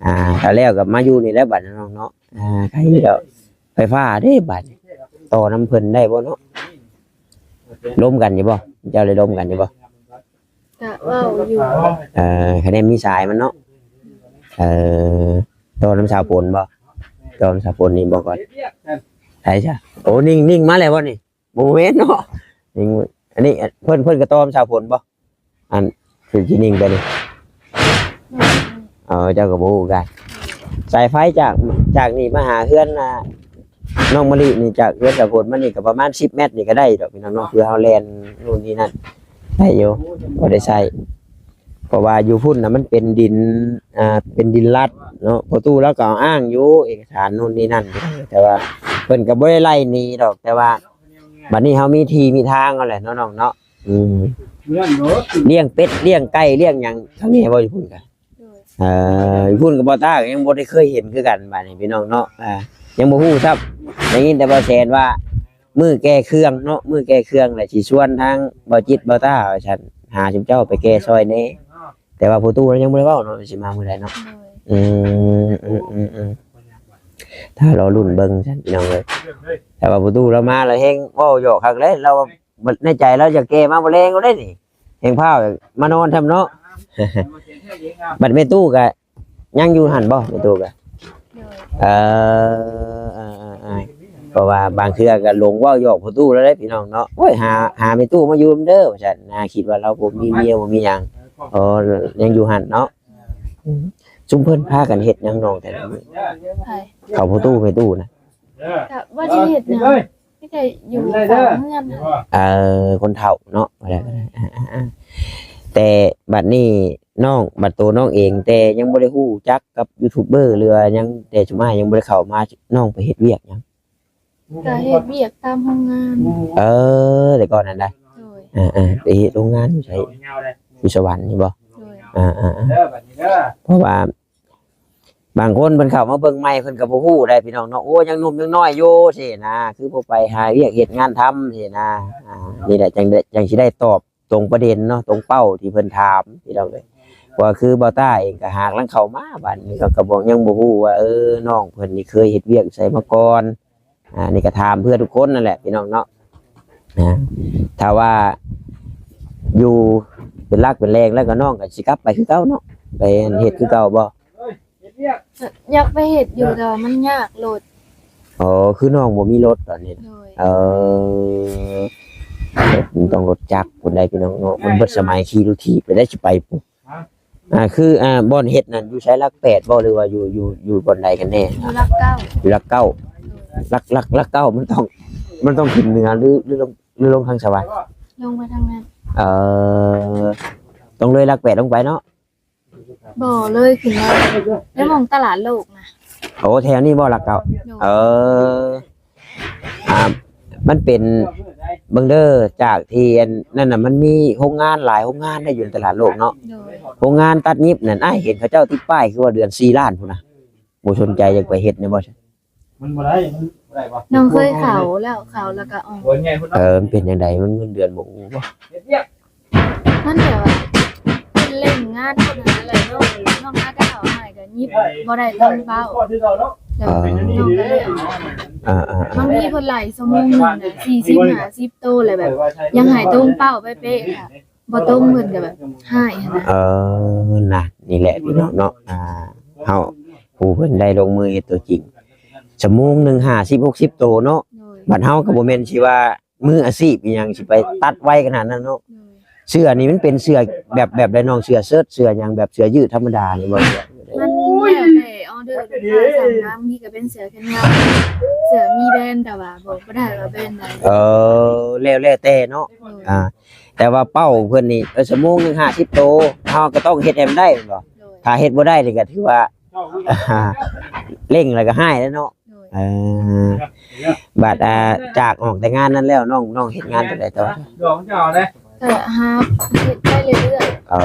ອ່າ ຖ້າແລ້ວກໍມາຢູ່ນີ້ແຫຼະບັດນີ້ນ້ອງເນາະ. ອ່າ ໃກ້ແລ້ວ ໄຟຟ້າເດ້ບາດນີ້ ຕໍ່ນຳເພິ່ນໄດ້ບໍ່ເນາະ? ລົມກັນຢູ່ບໍ່? ເຈົ້າໄດ້ລົມກັນຢູ່ບໍ່? ກະເວົ້າຢູ່ ເອີ ຄະແນນມີສາຍມັນເນາະ ເອີ ຕໍ່ນຳສາວຝົນບໍ່? ຕໍ່ນຳສາວຝົນນີ້ບໍ່ກ່ອນ ໃສຊະ? ໂອ້ ນິ່ງ ນິ່ງມາແລ້ວບໍ່ນີ້? ບໍ່ແມ່ນເນາະ ນີ້ ອັນນີ້ເພິ່ນ ເພິ່ນກໍຕໍ່ນຳສາວຝົນບໍ່? ອັນຄືຊິນິ່ງໄປນີ້ ເອີ ເຈົ້າກໍບໍ່ຮູ້ຄືກັນ ສາຍໄຟຈາກ ຈາກນີ້ມາຫາເຮືອນ ອ່າ ນ້ອງມະລິນີ້ ຈາກເຮືອນສາວຝົນມານີ້ກໍປະມານສິບແມັດນີ້ກໍໄດ້ດອກພີ່ນ້ອງເນາະ ເພື່ອເຮົາແລ່ນໂນ່ນນີ້ນັ້ນໄດ້ຢູ່ ພໍໄດ້ໃຊ້ ເພາະວ່າຢູ່ພຸ້ນນະມັນເປັນດິນ ອ່າ ເປັນດິນລັດເນາະ ພໍ່ຕູ້ລາວກໍເອົາອ້າງຢູ່ເອກະສານໂນ່ນນີ້ນັ້ນ ແຕ່ວ່າເພິ່ນກໍບໍ່ໄດ້ໄລ່ໜີດອກ ແຕ່ວ່າ ບັດນີ້ເຮົາມີທີ່ມີທາງເອົາແຫຼະເນາະນ້ອງເນາະ ອືມ ລ້ຽງເປັດລ້ຽງໄກ່ລ້ຽງຫຍັງທາງນີ້ບໍ່ ຢູ່ພຸ້ນກະ ໂດຍ ເອີ ຢູ່ພຸ້ນກະບໍ່ຕາ ກໍຍັງບໍ່ໄດ້ເຄີຍເຫັນຄືກັນ ບາດນີ້ພີ່ນ້ອງເນາະ ອ່າ ຍັງບໍ່ຮູ້ຊ້ຳ ໄດ້ຍິນແຕ່ບ່າວແສນວ່າມື້ແກ່ເຄື່ອງເນາະ ມື້ແກ່ເຄື່ອງແຫຼະ ຊິຊວນທາງບ່າວຈິດບ່າວຕາວ່າຊັ້ນ ຫາຊຸມເຈົ້າໄປແກ່ຊ່ອຍແດ່ ແຕ່ວ່າພໍ່ຕູ້ລາວຍັງບໍ່ໄດ້ເວົ້າເນາະ ຊິມາມື້ໃດເນາະ. ໂດຍ ອືມ ອືມ ອືມ ອືມ ຖ້າລໍລຸ້ນເບິ່ງຊັ້ນ ພີ່ນ້ອງເອີຍ. ແຕ່ວ່າພໍ່ຕູ້ລາວມາລາວແຮງເວົ້າຫຍອກຄັກເລີຍ ລາວ ໃນໃຈລາວຢາກແກ່ມາມື້ແລງໂລດເດ້ນີ້ ແຮງພ້າວມານອນແທ້ເນາະ. ບັດແມ່ຕູ້ກະຍັງຢູ່ຫັ້ນບໍ່ ແມ່ຕູ້ກະ? ໂດຍ ເອີ ເອີ ເອີ ເອີ ເພາະວ່າບາງເທື່ອກະຫຼົງເວົ້າຫຍອກພໍ່ຕູ້ລາວເດ້ ພີ່ນ້ອງເນາະ. ໂອ້ຍ ຫາ ຫາແມ່ຕູ້ມາຢູ່ນຳເດີວ່າຊັ້ນນະ ຄິດວ່າລາວບໍ່ມີເມຍບໍ່ມີຫຍັງ. ອໍ ຍັງຢູ່ຫັ້ນເນາະ. ອືມ ຊຸມເພິ່ນພາກັນເຮັດຫຍັງນ້ອງແຕ່ລະມື້? ໃຜ? ເຂົາພໍ່ຕູ້ແມ່ຕູ້ນະ. ກະບໍ່ໄດ້ເຮັດຫຍັງ ມີແຕ່ຢູ່ເຝົ້າເຮືອນ. ເອີ ຄົນເຖົ້າເນາະ ວ່າແລ້ວກະໄດ້. ອາໆໆ ແຕ່ບັດນີ້ນ້ອງ ບັດໂຕນ້ອງເອງ ແຕ່ຍັງບໍ່ໄດ້ຮູ້ຈັກກັບຢູທູບເບີ ຫຼືວ່າຍັງ ແຕ່ຊຸມອ້າຍຍັງບໍ່ໄດ້ເຂົ້າມາ ນ້ອງໄປເຮັດວຽກຫຍັງ? ກະເຮັດວຽກຕາມໂຮງງານ. ເອີ ແຕ່ກ່ອນນັ້ນໄດ໋. ໂດຍ ອາໆ ໄປເຮັດໂຮງງານຢູ່ໃສ? ຢູ່ສະຫວັນນີ້ບໍ່? ໂດຍ ອາໆໆ ເພາະວ່າ ບາງຄົນເພິ່ນເຂົ້າມາເບິ່ງໃໝ່ ເພິ່ນກໍບໍ່ຮູ້ໄດ໋ ພີ່ນ້ອງເນາະ. ໂອ້ ຍັງໜຸ່ມຍັງນ້ອຍຢູ່ຊີ້ນະ ຄືບໍ່ໄປຫາວຽກເຮັດງານທຳຊີ້ນະ. ອາ ນີ້ແຫຼະ ຈັ່ງໄດ້ ຈັ່ງຊິໄດ້ຕອບຕົງປະເດັນເນາະ ຕົງເປົ້າທີ່ເພິ່ນຖາມ ພີ່ນ້ອງເອີຍ. ເພາະວ່າຄືບ່າວຕ້າເອງກໍຫາກລັງເຂົ້າມາ ບາດນີ້ກໍ ກໍບໍ່ ຍັງບໍ່ຮູ້ວ່າ ເອີ ນ້ອງເພິ່ນນີ້ເຄີຍເຮັດວຽກໃສມາກ່ອນ. ອາ ນີ້ກໍຖາມເພື່ອທຸກຄົນນັ້ນແຫຼະ ພີ່ນ້ອງເນາະ. ອາ ຖ້າວ່າຢູ່ເປັນຫຼັກເປັນແຫຼ່ງແລ້ວ ກໍນ້ອງກໍຊິກັບໄປຄືເກົ່າເນາະ ໄປເຮັດຄືເກົ່າບໍ່? ຢາກໄປເຮັດຢູ່ ແຕ່ວ່າມັນຍາກລົດ. ອໍ ຄືນ້ອງບໍ່ມີລົດຕອນນີ້. ໂດຍ ເອີ ມັນຕ້ອງລົດຈັກພຸ້ນໃດ໋ ພີ່ນ້ອງເນາະ. ມັນເບິດສະໄໝຂີ່ລົດຖີບໄປໄດ້ ຊິໄປພຸ້ນ. ອ່າ ຄື ອ່າ ບ່ອນເຮັດນັ້ນຢູ່ໃສ ຫຼັກແປດບໍ່ ຫຼືວ່າຢູ່ ຢູ່ ຢູ່ບ່ອນໃດກັນແນ່? ຢູ່ຫຼັກເກົ້າ. ຢູ່ຫຼັກເກົ້າ. ໂດຍ ຫຼັກ ຫຼັກ ຫຼັກເກົ້າ ມັນຕ້ອງ ມັນຕ້ອງຂຶ້ນເໜືອ ຫຼື ຫຼືລົງ ຫຼືລົງທາງສະຫວັນ? ລົງໄປທາງນັ້ນ. ເອີ ຕ້ອງເລີຍຫຼັກແປດລົງໄປເນາະ? ບໍ່ ເລີຍຂຶ້ນມາ ໃນໝ່ອງຕະຫຼາດໂລກນະ. ໂອ້ ແຖວນີ້ບໍ່ ຫຼັກເກົ້າ? ໂດຍ ເອີ ອ່າ ມັນເປັນ ເບິ່ງເດີ ຈາກທີ່ອັນນັ້ນນະ ມັນມີໂຮງງານຫຼາຍໂຮງງານໄດ໋ ຢູ່ໃນຕະຫຼາດໂລກເນາະ. ໂດຍ ໂຮງງານຕັດຫຍິບນັ້ນ ອ້າຍເຫັນເຂົາເຈົ້າຕິດປ້າຍຄືວ່າເດືອນສີ່ລ້ານພຸ້ນນະ. ບໍ່ສົນໃຈຢາກໄປເຮັດແດ່ບໍ່? ມັນບໍ່ໄດ້ ມັນບໍ່ໄດ້ບໍ່? ນ້ອງເຄີຍເຂົ້າແລ້ວ ເຂົ້າແລ້ວກໍອອກ. ເອີ ມັນເປັນຈັ່ງໃດ? ມັນເງິນເດືອນບໍ່ໂອບໍ່? ເຮັດວຽກ ມັນແບບວ່າເລັ່ງງານເທົ່ານັ້ນແຫຼະ ນ້ອງ ນ້ອງຫາກະເຂົ້າໃຫ້ກໍຍິບບໍ່ໄດ້ຕົງເປົ້າ. ອໍ ນ້ອງກໍເລີຍອອກ. ອ່າໆໆ ບາງທີເພິ່ນໄລ່ຊົ່ວໂມງໜຶ່ງນະ ສີ່ສິບ ຫ້າສິບໂຕ ແລ້ວແບບ ຢາກໃຫ້ຕົງເປົ້າເປະໆ ບໍ່ຕົງເພິ່ນກໍແບບຮ້າຍຫັ້ນນະ. ເອີ ນະ ນີ້ແຫຼະພີ່ນ້ອງເນາະ ອ່າ ເຮົາ ຜູ້ເພິ່ນໄດ້ລົງມືເຮັດຕົວຈິງ ຊົ່ວໂມງໜຶ່ງຫ້າສິບ ຫົກສິບໂຕເນາະ. ໂດຍ ບັດເຮົາກໍບໍ່ແມ່ນຊິວ່າ ມືອາຊີບອີ່ຫຍັງຊິໄປຕັດໄວຂະໜາດນັ້ນເນາະ. ໂດຍ ເສື້ອນີ້ມັນເປັນເສື້ອແບບ ແບບໃດນ້ອງ? ເສື້ອເຊີດ ເສື້ອຫຍັງ ແບບເສື້ອຢືດທຳມະດານີ້ບໍ່? ມັນແລ້ວແຕ່ອໍເດີລູກຄ້າສັ່ງມາ ບາງທີກໍເປັນເສື້ອແຂນຍາວ ເສື້ອມີແບຣນ ແຕ່ວ່າບອກບໍ່ໄດ້ວ່າແບຣນໃດ. ເອີ ແລ້ວ ແລ້ວແຕ່ເນາະ. ໂດຍ ອ່າ ແຕ່ວ່າເປົ້າເພິ່ນນີ້ ເອີ ຊົ່ວໂມງໜຶ່ງຫ້າສິບໂຕ ເຮົາກໍຕ້ອງເຮັດໃຫ້ມັນໄດ້ແມ່ນບໍ່? ໂດຍ ຖ້າເຮັດບໍ່ໄດ້ນີ້ກໍຖືວ່າ ເລັ່ງແລ້ວກໍຮ້າຍແລ້ວເນາະ. ໂດຍ ເອີ ບັດ ອ່າ ຈາກອອກແຕ່ງານນັ້ນແລ້ວ ນ້ອງ ນ້ອງເຮັດງານຕົວໃດຕໍ່? ກໍຫາເຮັດໄປເລື້ອຍໆ. ເອີ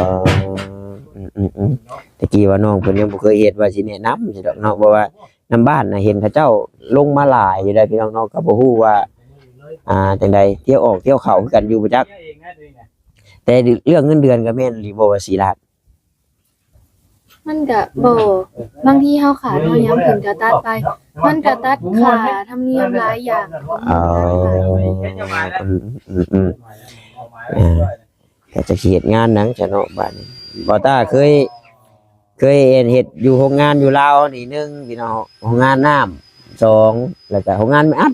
ອືມໆໆ ແຕ່ກີ້ວ່ານ້ອງເພິ່ນຍັງບໍ່ເຄີຍເຮັດ ວ່າຊິແນະນຳຊິດອກເນາະ ເພາະວ່ານຳບ້ານນະ ເຫັນເຂົາເຈົ້າລົງມາຫຼາຍຢູ່ໃດ໋ ພີ່ນ້ອງເນາະ. ກໍບໍ່ຮູ້ວ່າ ອ່າ ຈັ່ງໃດ ທ່ຽວອອກທ່ຽວເຂົ້າຄືກັນຢູ່ບໍ່ຈັກ. ແຕ່ເລື່ອງເງິນເດືອນກໍແມ່ນອີ່ຫຼີບໍ່ວ່າສີ່ລ້ານ? ມັນກະບໍ່ ບາງທີເຮົາຂາດເຮົາຫຍັງເພິ່ນກະຕັດໄປ ມັນກະຕັດຄ່າທຳນຽມຫຼາຍຢ່າງຂອງ ເອີ ອືມໆໆ ເອີ ແຕ່ຈັກຊິເຮັດງານຫຍັງຊະເນາະບາດນີ້. ບ່າວຕ້າເຄີຍ ເຄີຍເຫັນເຮັດຢູ່ໂຮງງານຢູ່ລາວນີ້ໜຶ່ງ ພີ່ນ້ອງ ໂຮງງານນ້ຳສອງ ແລ້ວກະໂຮງງານໄມ້ອັດ.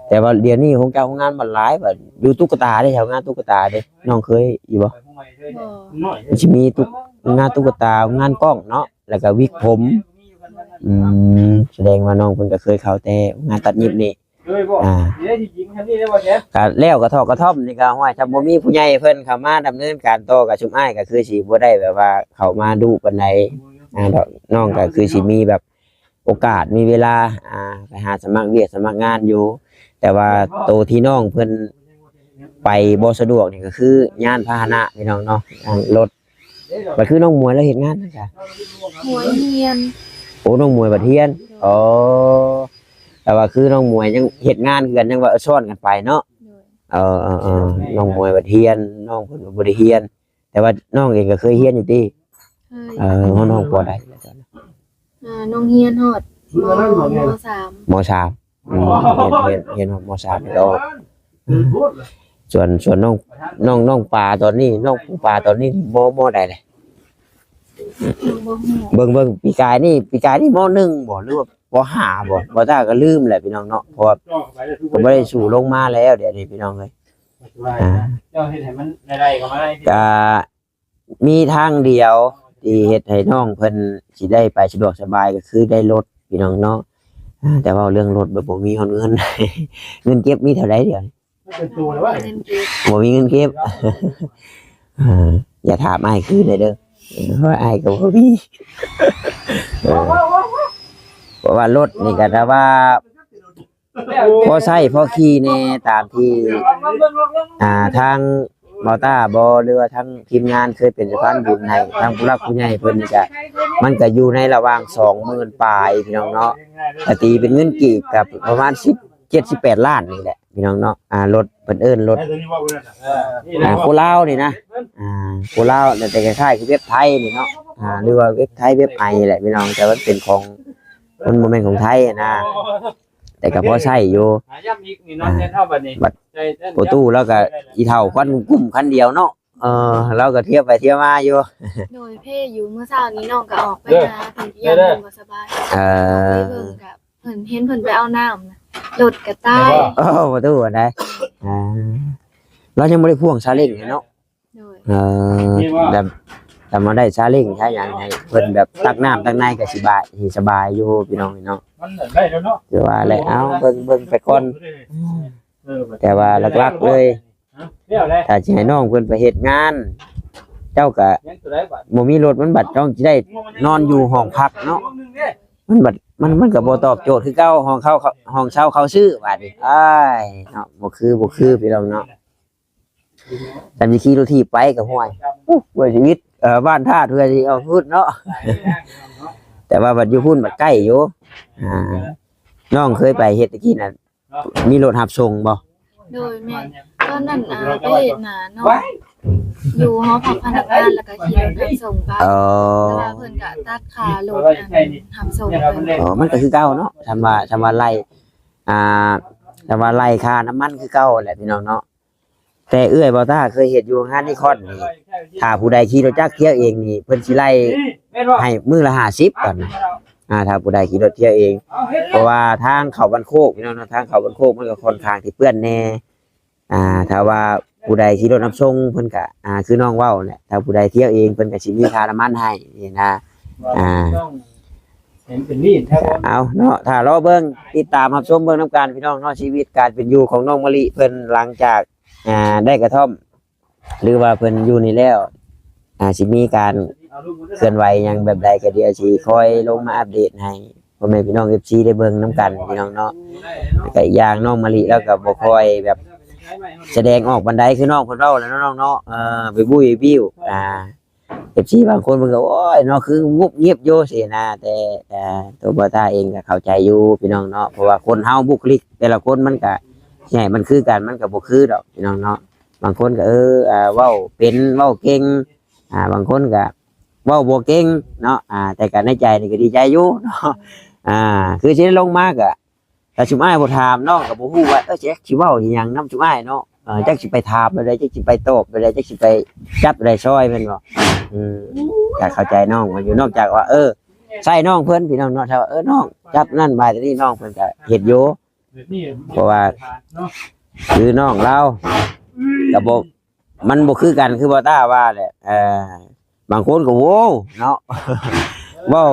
ແຕ່ວ່າດຽວນີ້ໂຮງຈັກໂຮງງານມັນຫຼາຍ ວ່າຢູ່ຕຸກກະຕາເດ້ ແຖວງານຕຸກກະຕາເດ້ ນ້ອງເຄີຍຢູ່ບໍ່? ບໍ່ ມັນຊິມີຕຸກ ງານຕຸກກະຕາ ງານກ້ອງເນາະ ແລ້ວກໍວິກຜົມ. ອືມ ສະແດງວ່ານ້ອງເພິ່ນກໍເຄີຍເຂົ້າແຕ່ງານຕັດຫຍິບນີ້. ອ່າ ກໍແລ້ວກະເທາະກະທ່ອມນີ້ກໍ ຫ້ວຍ ຖ້າບໍ່ມີຜູ້ໃຫຍ່ເພິ່ນເຂົ້າມາດຳເນີນການຕໍ່ ກໍຊຸມອ້າຍກໍຄືຊິບໍ່ໄດ້ແບບວ່າເຂົ້າມາດຸປານໃດ. ອ່າ ນ້ອງກໍຄືຊິມີແບບ ໂອກາດມີເວລາ ອ່າ ໄປຫາສະໝັກວຽກສະໝັກງານຢູ່ ແຕ່ວ່າໂຕທີ່ນ້ອງເພິ່ນໄປບໍ່ສະດວກນີ້ກໍຄືຍານພາຫະນະ ພີ່ນ້ອງເນາະ ທາງລົດ. ບັດຄືນ້ອງໝວຍລາວເຮັດງານຫຍັງຊະ? ໝວຍຮຽນ. ໂອ້ ນ້ອງໝວຍບັດຮຽນ. ໂດຍ ອໍ ແຕ່ວ່າຄືນ້ອງໝວຍຍັງເຮັດງານຄືກັນ ຍັງວ່າ ເອີ ຊ້ອນກັນໄປເນາະ. ໂດຍ ເອີໆໆ ນ້ອງໝວຍບັດຮຽນ ນ້ອງເພິ່ນກໍບໍ່ໄດ້ຮຽນ. ແຕ່ວ່ານ້ອງເອງກໍເຄີຍຮຽນຢູ່ຕິ? ເຄີຍ. ເອີ ຮອດຫ້ອງ ປ.ໃດແລ້ວຕອນນັ້ນ? ອ່າ ນ້ອງຮຽນຮອດ ມ. ມ. ສາມ. ມ. ສາມ. ອືມ ຮຽນ ຮຽນ ຮຽນຮອດ ມ. ສາມ ແລ້ວກໍອອກ. ສ່ວນ ສ່ວນນ້ອງ ນ້ອງ ນ້ອງປາຕອນນີ້ ນ້ອງປູປາຕອນນີ້ ມ. ມ. ໃດແຫຼະ? ຍັງບໍ່ຮູ້. ເບິ່ງ ເບິ່ງ ປີກາຍນີ້ ປີກາຍນີ້ ມ. ໜຶ່ງ ບໍ່ ຫຼືວ່າ ມ. ຫ້າ ບໍ່? ບໍ່ຕາກໍລືມແຫຼະພີ່ນ້ອງເນາະ ເພາະວ່າກໍບໍ່ໄດ້ສູ່ລົງມາແລ້ວ ດຽວນີ້ພີ່ນ້ອງເອີຍ. ອ່າ ເຈົ້າເຮັດໃຫ້ມັນໄດ້ໆ ເຂົ້າມາໄດ້ ກະມີທາງດຽວທີ່ເຮັດໃຫ້ນ້ອງເພິ່ນຊິໄດ້ໄປສະດວກສະບາຍ ກໍຄືໄດ້ລົດພີ່ນ້ອງເນາະ. ອ່າ ແຕ່ເວົ້າເລື່ອງລົດແບບບໍ່ມີຮອດເງິນ ເງິນເກັບມີເທົ່າໃດດຽວນີ້? ບໍ່ມີເງິນເກັບ. ອ່າ ຢ່າຖາມອ້າຍຄືນເດີ ເພາະວ່າອ້າຍກໍບໍ່ມີ. ເອີ ເພາະວ່າລົດນີ້ກໍຖ້າວ່າພໍໃຊ້ພໍຂີ່ແດ່ ຕາມທີ່ ອ່າ ທາງເບົາຕ້າບໍ ຫຼືວ່າທາງທີມງານເຄີຍເປັນສະພານບຸນໃຫ້ທາງຜູ້ຫຼັກຜູ້ໃຫຍ່ເພິ່ນນີ້ ກະ ມັນກະຢູ່ໃນລະຫວ່າງສອງໝື່ນປາຍພີ່ນ້ອງເນາະ. ກະຕີເປັນເງິນກີບກະປະມານສິບ ເຈັດ ສິບແປດລ້ານນີ້ແຫຼະພີ່ນ້ອງເນາະ. ອ່າ ລົດ ເພິ່ນເອີ້ນລົດ ອ່າ ໂຄລາວນີ້ນະ ອ່າ ໂຄລາວ ແຕ່ຄ້າຍໆຄືເວັບໄທນີ້ເນາະ ອ່າ ຫຼືວ່າເວັບໄທເວັບໄອແຫຼະພີ່ນ້ອງ ແຕ່ວ່າມັນເປັນຂອງ ມັນບໍ່ແມ່ນຂອງໄທນະ ແຕ່ກໍພໍໃຊ້ຢູ່. ອ່າ ບັດໂອຕູ້ລາວກໍອີ່ເຖົ້າຄວັນກຸ້ມຄັນດຽວເນາະ ເອີ ລາວກໍທຽວໄປທຽວມາຢູ່. ໂດຍ ເພຢູ່ ມື້ເຊົ້ານີ້ນ້ອງກໍອອກໄປຫາເພິ່ນ ຢ້ານເພິ່ນບໍ່ສະບາຍ ເອີ ໄປເບິ່ງກໍ ເພິ່ນເຫັນເພິ່ນໄປເອົານ້ຳ ລົດກະຕາຍ. ໂອ້ ປະຕູອັນໃດ ອ່າ ລາວຍັງບໍ່ໄດ້ພ່ວງຊາເລັງເນາະ. ໂດຍ ເອີ ແບບ ແຕ່ມາໄດ້ຊາເລັງໃຊ້ຫຍັງໃຫ້ເພິ່ນແບບຕັກນ້ຳຕັກໃນກໍຊິບາຍ ຊິສະບາຍຢູ່ພີ່ນ້ອງເນາະ. ມັນໄດ້ແລ້ວເນາະ ຄືວ່າແຫຼະ ເອົາ ເບິ່ງ ເບິ່ງໄປກ່ອນ. ເອີ ແຕ່ວ່າຫຼັກໆເລີຍ ແລ້ວແຫຼະ ຖ້າຊິໃຫ້ນ້ອງເພິ່ນໄປເຮັດງານ ເຈົ້າກະ ຍັງຕົວໃດບາດ ບໍ່ມີລົດ ມັນບັດຕ້ອງຊິໄດ້ນອນຢູ່ຫ້ອງພັກເນາະ ມັນບັດ ມັນ ມັນກໍບໍ່ຕອບໂຈດຄືເກົ່າ ຫ້ອງເຊົ່າ ຫ້ອງເຊົ່າເຂົາຊື້ບາດນີ້ ອ້າຍເນາະ ບໍ່ຄື ບໍ່ຄືພີ່ນ້ອງເນາະ. ຄັນຊິຂີ່ລົດຖີບໄປກໍ ຫ້ວຍ ໂອ້ ເພື່ອຊີວິດ ເອີ ບ້ານທາດ ເພື່ອຊິອອກພຸ້ນເນາະ ແຕ່ວ່າບັດຢູ່ພຸ້ນບັດໃກ້ຢູ່. ອ່າ ນ້ອງເຄີຍໄປເຮັດຕະກີ້ນັ້ນ ມີລົດຮັບສົ່ງບໍ່? ໂດຍ ແມ່ນ ຕອນນັ້ນ ອ່າ ໄປເຮັດນາເນາະ ຢູ່ຫໍພັກພະນັກງານ ແລ້ວກໍຂີ່ລົດຮັບສົ່ງໄປ. ອໍ ແຕ່ວ່າເພິ່ນກໍຕັດຄ່າລົດ ອັນ ຮັບສົ່ງໄປ. ອໍ ມັນກໍຄືເກົ່າເນາະ ຄັນວ່າ ຄັນວ່າໄລ່ ອ່າ ຄັນວ່າໄລ່ຄ່ານ້ຳມັນຄືເກົ່າແຫຼະພີ່ນ້ອງເນາະ. ແຕ່ເອື້ອຍເບົາຕ້າເຄີຍເຮັດຢູ່ໂຮງງານນິຄອນນີ້ ຖ້າຜູ້ໃດຂີ່ລົດຈັກທ່ຽວເອງນີ້ ເພິ່ນຊິໄລ່ໃຫ້ມື້ລະຫ້າສິບຕອນນັ້ນ. ອ່າ ຖ້າຜູ້ໃດຂີ່ລົດທ່ຽວເອງ ເພາະວ່າທາງເຂົ້າບ້ານໂຄກພີ່ນ້ອງເນາະ ທາງເຂົ້າບ້ານໂຄກມັນກໍຄ່ອນຂ້າງທີ່ເປື້ອນແດ່. ອ່າ ຖ້າວ່າຜູ້ໃດຂີ່ລົດຮັບສົ່ງ ເພິ່ນກະ ອ່າ ຄືນ້ອງເວົ້າແຫຼະ ຖ້າຜູ້ໃດທ່ຽວເອງ ເພິ່ນກະຊິມີຄ່ານ້ຳມັນໃຫ້ນີ້ນະ. ອ່າ ເຫັນເປັນນີ້ແທ້ບໍ່? ເອົາເນາະ ຖ້າລໍເບິ່ງ ຕິດຕາມຮັບຊົມເບິ່ງນຳກັນພີ່ນ້ອງເນາະ ຊີວິດການເປັນຢູ່ຂອງນ້ອງມະລິເພິ່ນ ຫຼັງຈາກ ອ່າ ໄດ້ກະທ່ອມ ຫຼືວ່າເພິ່ນຢູ່ນີ້ແລ້ວ ອ່າ ຊິມີການເຄື່ອນໄຫວຫຍັງແບບໃດ ກໍດຽວຊິຄອຍລົງມາອັບເດດໃຫ້ພໍ່ແມ່ພີ່ນ້ອງ ເອັຟຊີ ໄດ້ເບິ່ງນຳກັນພີ່ນ້ອງເນາະ. ແລ້ວກໍອີກຢ່າງ ນ້ອງມະລິລາວກໍບໍ່ຄ່ອຍແບບສະແດງອອກປານໃດ ຄືນ້ອງເພິ່ນເວົ້າແຫຼະເນາະ ນ້ອງເນາະ ເອີ ໄປບູ້ໄປບິ້ວ ອ່າ ເອັຟຊີ ບາງຄົນເພິ່ນກໍ ໂອ້ຍເນາະ ຄືງຸບງິບຢູ່ຊີ້ນະ ແຕ່ ເອີ ຕົວບໍ່ຕາເອງກໍເຂົ້າໃຈຢູ່ພີ່ນ້ອງເນາະ ເພາະວ່າຄົນເຮົາບຸກລິກແຕ່ລະຄົນມັນກໍ ໃຫຍ່ມັນຄືກັນ ມັນກໍບໍ່ຄືດອກພີ່ນ້ອງເນາະ. ບາງຄົນກໍ ເອີ ເວົ້າເປັນ ເວົ້າເກັ່ງ ອ່າ ບາງຄົນກໍເວົ້າບໍ່ເກັ່ງເນາະ ອ່າ ແຕ່ກໍໃນໃຈນີ້ກໍດີໃຈຢູ່ເນາະ ອ່າ ຄືຊິໄດ້ລົງມາກໍ ຖ້າຊຸມອ້າຍບໍ່ຖາມ ນ້ອງກໍບໍ່ຮູ້ວ່າ ເອີ ຈັກຊິເວົ້າອີ່ຫຍັງນຳຊຸມອ້າຍເນາະ ເອີ ຈັກຊິໄປຖາມແບບໃດ ຈັກຊິໄປຕອບແບບໃດ ຈັກຊິໄປຈັບແບບໃດຊ່ອຍແມ່ນບໍ່? ອືມ ກໍເຂົ້າໃຈນ້ອງເພິ່ນຢູ່ ນອກຈາກວ່າ ເອີ ໃຊ້ນ້ອງເພິ່ນພີ່ນ້ອງເນາະ ຖ້າວ່າ ເອີ ນ້ອງຈັບນັ້ນບາດນີ້ ນ້ອງເພິ່ນກໍເຮັດຢູ່ ເພາະວ່າຄືນ້ອງລາວກໍບໍ່ ມັນບໍ່ຄືກັນ ຄືບໍ່ຕ້າວ່າແຫຼະ ເອີ ບາງຄົນກໍ ໂວ້ ເນາະ ເວົ້າ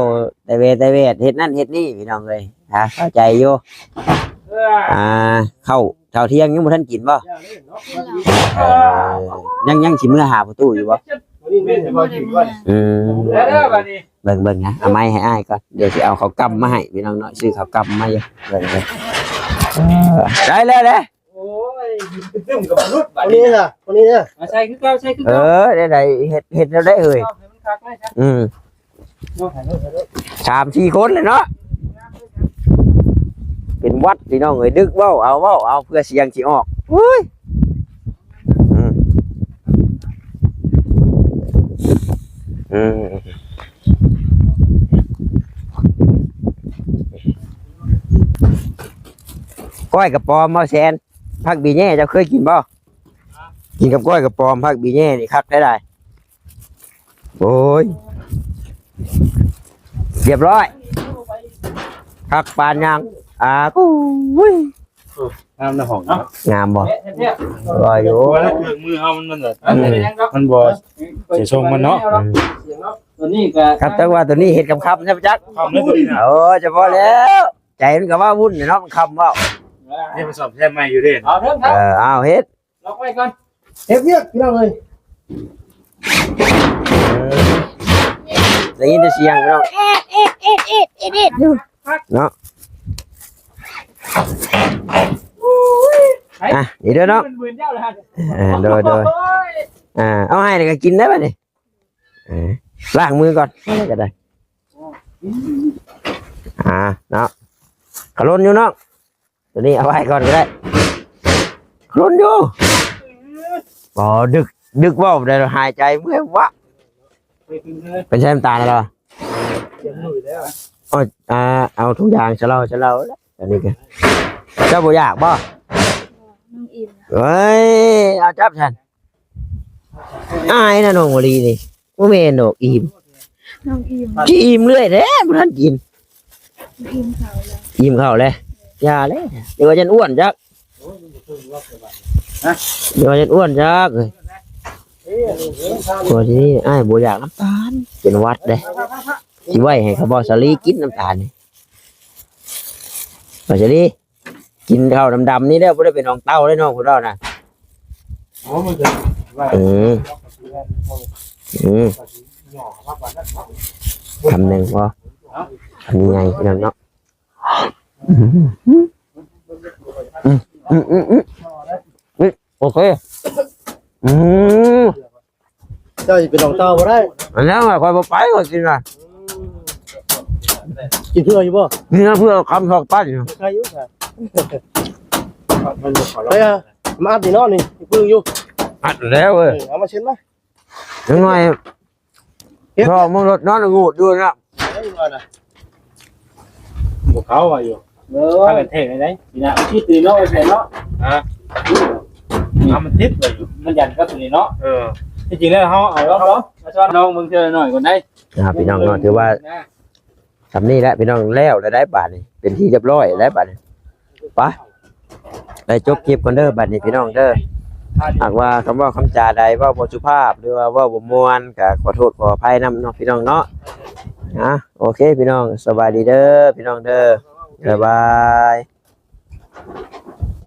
ແຕ່ແວ່ແຕ່ແວ່ ເຮັດນັ້ນເຮັດນີ້ ພີ່ນ້ອງເອີຍ ຫາເຂົ້າໃຈຢູ່. ອ່າ ເຂົ້າ ເຂົ້າທ່ຽງຍັງບໍ່ທັນກິນບໍ່? ເອີ ຍັງ ຍັງຊິເມືອຫາພໍ່ຕູ້ຢູ່ບໍ່? ອືມ ເບິ່ງໆນະ ເອົາໄມ້ໃຫ້ອ້າຍກ່ອນ ດຽວຊິເອົາເຂົ້າກ່ຳມາໃຫ້ພີ່ນ້ອງເນາະ ຊື້ເຂົ້າກ່ຳມາຢູ່ ເບິ່ງໆ ເອີ ໄດ້ແລ້ວເດ້. ໂອ້ຍ ຍິງຕຶ້ມໆກັບມະນຸດບາດນີ້ນະ ຄົນນີ້ນະ ຄົນນີ້ນະ ມາໃສ່ຄືເກົ່າ ໃສ່ຄື ເອີ ເກົ່າ ໄດ້ໆ ເຮັດ ເຮັດແນວໃດເອີຍ ໃຫ້ມັນຄັກໄວ້ຊະ ອືມ ເນາະ ໃຫ້ເລີກ ໃຫ້ເລີກ ສາມສີ່ຄົນເລີຍເນາະ ເປັນຫວັດພີ່ນ້ອງເອີຍ ດຶກເວົ້າເອົາ ເວົ້າເອົາ ເພື່ອສຽງຊິອອກ ໂອ້ຍ ອືມ ອືມ ກ້ອຍກະປອມບໍ່ແຊນ? ຜັກບີແຍ່ເຈົ້າເຄີຍກິນບໍ່? ກິນກັບກ້ອຍກະປອມ ຜັກບີແຍ່ນີ້ຄັກແທ້ໃດ. ໂອ້ຍ ຮຽບຮ້ອຍ ຄັກປານຫຍັງ. ອາ ໂອ້ຍ ງາມໃນຫ້ອງເນາະ ງາມບໍ່? ແທ້ໆ ວ່າຢູ່ ວ່າແລ້ວເຄື່ອງມືເຮົາມັນ ມັນແບບ ອືມ ມັນບໍ່ເສຍຊົງມັນເນາະ. ອືມ ຕົວນີ້ກໍຄັບ ແຕ່ວ່າຕົວນີ້ເຮັດຄ່ຳໆ ໃຊ່ບໍ່ຈັກ? ຄ່ຳເລີຍຕົວນີ້ນະ. ໂອ້ຍ ຈະພໍແລ້ວ ໃຈມັນກໍວ່າວຸ່ນເນາະ ມັນຄ່ຳເວົ້າ. ນີ້ມັນສ້ອມແຊມໃໝ່ຢູ່ເດ້. ເອົາເທີນ ເອີ ເອົາເຮັດ ລັອກໄວ້ກ່ອນ ເຮັດວຽກພີ່ນ້ອງເອີຍ. ເອີ ໄດ້ຍິນແຕ່ສຽງພີ່ນ້ອງ ເອດ ເອດ ເອດ ເອດ ເອດ ເອດ ຢູ່ເນາະ. ອ່ະ ນີ້ເດີເນາະ ເອີ ໂດຍ ໂດຍ. ອ່າ ເອົາໃຫ້ແລ້ວກໍກິນໄດ້ບັດນີ້. ເອີ ລ້າງມືກ່ອນ ແລ້ວກໍໄດ້. ອ່າ ເນາະ ຂະລົນຢູ່ເນາະ ຕົວນີ້ເອົາໄວ້ກ່ອນກໍໄດ້ ຂະລົນຢູ່. ບໍ່ ດຶກ ດຶກເວົ້າໄດ້ ຫາຍໃຈເມື່ອຍວະ. ເປັນໃຊ້ນ້ຳຕານແລ້ວ ເອີ ອ່າ ເອົາທຸງຢາງຊະເລົ່າ ຊະເລົ່າ. ອັນນີ້ກໍ ເຈົ້າບໍ່ຢາກບໍ່? ນ້ອງອີ່ມ ເອີຍ ເອົາຈັບຊັ້ນ. ອາຍນະ ນ້ອງມະລີນີ້ ບໍ່ແມ່ນດອກ ອີ່ມ ນ້ອງອີ່ມ ຊິອີ່ມເລື້ອຍແທ້ ບໍ່ທັນກິນ ອີ່ມເຂົ້າແລ້ວ ອີ່ມເຂົ້າແລ້ວ. ຢ່າແລ້ວ ດຽວວ່າຈະອ້ວນຈັກ ດຽວວ່າຈະອ້ວນຈັກ. ໂອ້ຍ ໂອ້ຍ ນີ້ອ້າຍບໍ່ຢາກນ້ຳຕານ ເປັນຫວັດເດ້ ຊິໄວ້ໃຫ້ຂະເບົາສາລີກິນນ້ຳຕານນີ້. ເບົາສາລີ ກິນເຂົ້າດຳໆນີ້ແລ້ວ ບໍ່ໄດ້ເປັນຂອງເຕົ້າເດ້ນ້ອງຜູ້ເວົ້ານະ. ໂອ້ ມັນຈະ ອືມ ອືມ ຄຳໜຶ່ງພໍ ຄຳໃຫຍ່ພີ່ນ້ອງເນາະ. ອືມ ອືມ ອືມ ອືມ ອືມ ໂອເຄ ອືມ. ເຈົ້າຊິເປັນຂອງເຕົ້າບໍ່ໄດ້ ອັນນັ້ນຂ້ອຍບໍ່ໄປ ຂ້ອຍກິນນະ. ກິນເພື່ອຢູ່ບໍ່? ກິນເພື່ອຄຳຊອກປັ້ນຢູ່ ໃຄຢູ່ ໄປ ມາອັດນີ້ເນາະ ນີ້ປຶ້ງຢູ່ ອັດແລ້ວເວີ້ຍ. ເອີ ເອົາມາເຊັນມາ ຈັກໜ້ອຍ ເຮັດ ພໍ່ມຶງລົດນອນງູດຢູ່ນະ. ບໍ່ເຂົ້າວ່າຢູ່ ເອີ ພາກັນແທກໄດ້ ນີ້ນະ ທີ່ຕີເນາະ ໄປໃສ່ເນາະ ຮະ ເອົາມັນຕິດໄວ້ຢູ່ ມັນຢັນກັບຕົວນີ້ເນາະ. ເອີ ທີ່ຈິງແລ້ວເຮົາເອົາລອງ ລອງມາສອນລອງເບິ່ງເທື່ອໜ້ອຍກ່ອນໄດ໋. ອ່າ ພີ່ນ້ອງເນາະ ຖືວ່າ ສ່ຳນີ້ແຫຼະພີ່ນ້ອງ ແລ້ວແລ້ວໄດ໋ບາດນີ້ ເປັນທີ່ຮຽບຮ້ອຍແລ້ວບາດນີ້. ໄປ ໄດ້ຈົບຄລິບກ່ອນເດີບາດນີ້ພີ່ນ້ອງເດີ. ຫາກວ່າຄຳເວົ້າຄຳຈາໃດເວົ້າບໍ່ສຸພາບ ຫຼືວ່າເວົ້າບໍ່ມ່ວນ ກໍຂໍໂທດຂໍອະໄພນຳເນາະພີ່ນ້ອງເນາະ. ອ່າ ໂອເຄພີ່ນ້ອງ ສະບາຍດີເດີພີ່ນ້ອງເດີ ບາຍບາຍ.